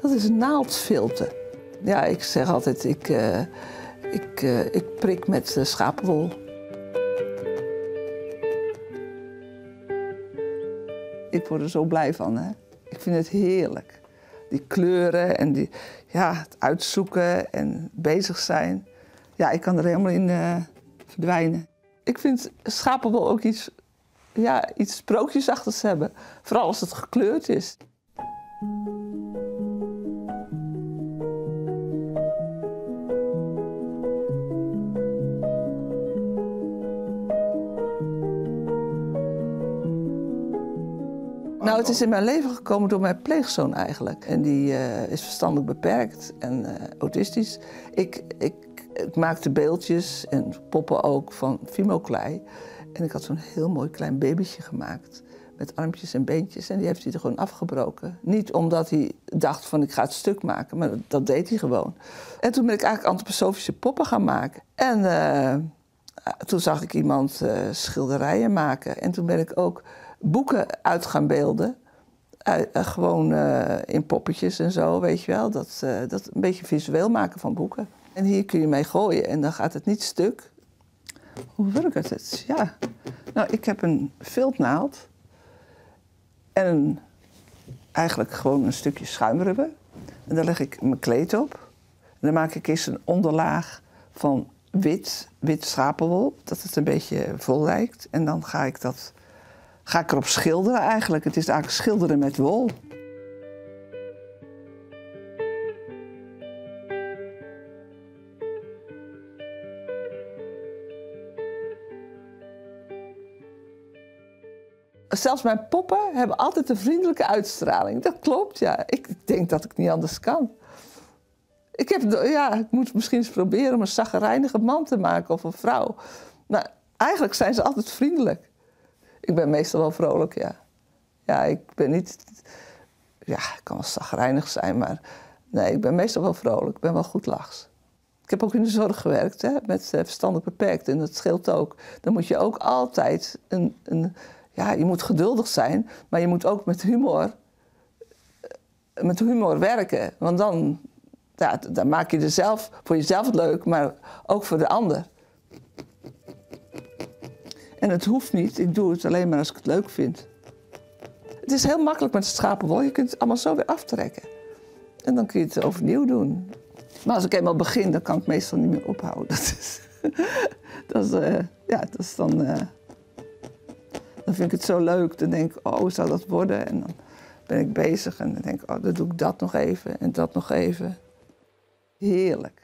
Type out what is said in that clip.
Dat is naaldfilte. Ja, ik zeg altijd, ik, eh, ik, eh, ik prik met eh, schapenwol. Ik word er zo blij van, hè. Ik vind het heerlijk. Die kleuren en die, ja, het uitzoeken en bezig zijn. Ja, ik kan er helemaal in verdwijnen. Ik vind schapenwol ook iets, ja, iets sprookjesachtigs hebben. Vooral als het gekleurd is. Nou, het is in mijn leven gekomen door mijn pleegzoon eigenlijk. En die is verstandelijk beperkt en autistisch. Ik, ik, ik, maakte beeldjes en poppen ook van Fimo-klei. En ik had zo'n heel mooi klein babytje gemaakt. Met armpjes en beentjes. En die heeft hij er gewoon afgebroken. Niet omdat hij dacht van ik ga het stuk maken, maar dat deed hij gewoon. En toen ben ik eigenlijk antroposofische poppen gaan maken. En toen zag ik iemand schilderijen maken. En toen ben ik ook boeken uit gaan beelden. Gewoon in poppetjes en zo, weet je wel. Dat, dat een beetje visueel maken van boeken. En hier kun je mee gooien en dan gaat het niet stuk. Hoe werkt het? Ja. Nou, ik heb een viltnaald en een, eigenlijk gewoon een stukje schuimrubber. En daar leg ik mijn kleed op. En dan maak ik eerst een onderlaag van wit, wit schapenwol, dat het een beetje vol lijkt. En dan ga ik, dat, ga ik erop schilderen eigenlijk. Het is eigenlijk schilderen met wol. Zelfs mijn poppen hebben altijd een vriendelijke uitstraling. Dat klopt, ja. Ik denk dat ik niet anders kan. Ik, heb, ja, ik moet misschien eens proberen om een zaggerijnige man te maken of een vrouw. Maar eigenlijk zijn ze altijd vriendelijk. Ik ben meestal wel vrolijk, ja. Ja, ik ben niet... Ja, ik kan wel zagrijnig zijn, maar... Nee, ik ben meestal wel vrolijk. Ik ben wel goed lachs. Ik heb ook in de zorg gewerkt, hè, met verstandelijk beperkt. En dat scheelt ook. Dan moet je ook altijd een, een ja, je moet geduldig zijn, maar je moet ook met humor werken. Want dan, ja, dan maak je er zelf, voor jezelf het leuk, maar ook voor de ander. En het hoeft niet, ik doe het alleen maar als ik het leuk vind. Het is heel makkelijk met schapenwol, je kunt het allemaal zo weer aftrekken. En dan kun je het overnieuw doen. Maar als ik eenmaal begin, dan kan ik meestal niet meer ophouden. Dat is, dat is, ja, dat is dan... Dan vind ik het zo leuk. Dan denk ik, oh, hoe zou dat worden? En dan ben ik bezig en dan denk ik, oh, dan doe ik dat nog even en dat nog even. Heerlijk.